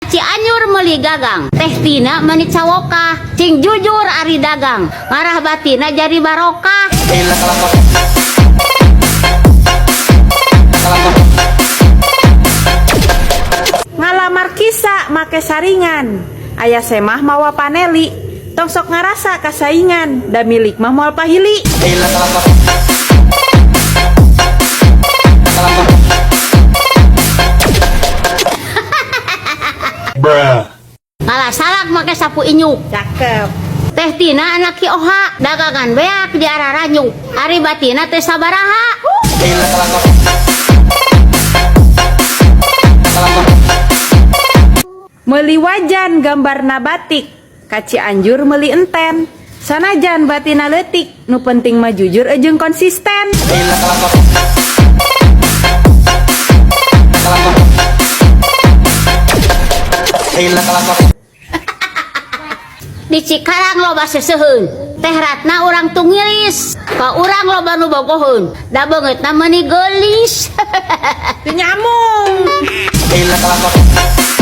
Cianjur meuli gagang, Teh Tina mani cawokah, cing jujur ari dagang, ngarah batina jadi barokah. Ngalamar kisa make saringan, aya semah mawa paneli, tong sok ngarasa kasaingan, da milik mah moal pahili. Bruh. Ngalah salak make sapu inyuk. Cakep. Teh Tina anak Ki Oha, dagangan beak di Araranyuk. Ari batina teh sabaraha. Meuli wajan gambarna batik, ka Cianjur meuli enten. Sanajan batina leutik, nu penting mah jujur jeung konsisten. Di Cikarang loba seseuheun. Teh Ratna urang Tungilis. Ka urang loba nu bogoheun. Da beungeutna meuni geulis. Teu nyamung. Bruh.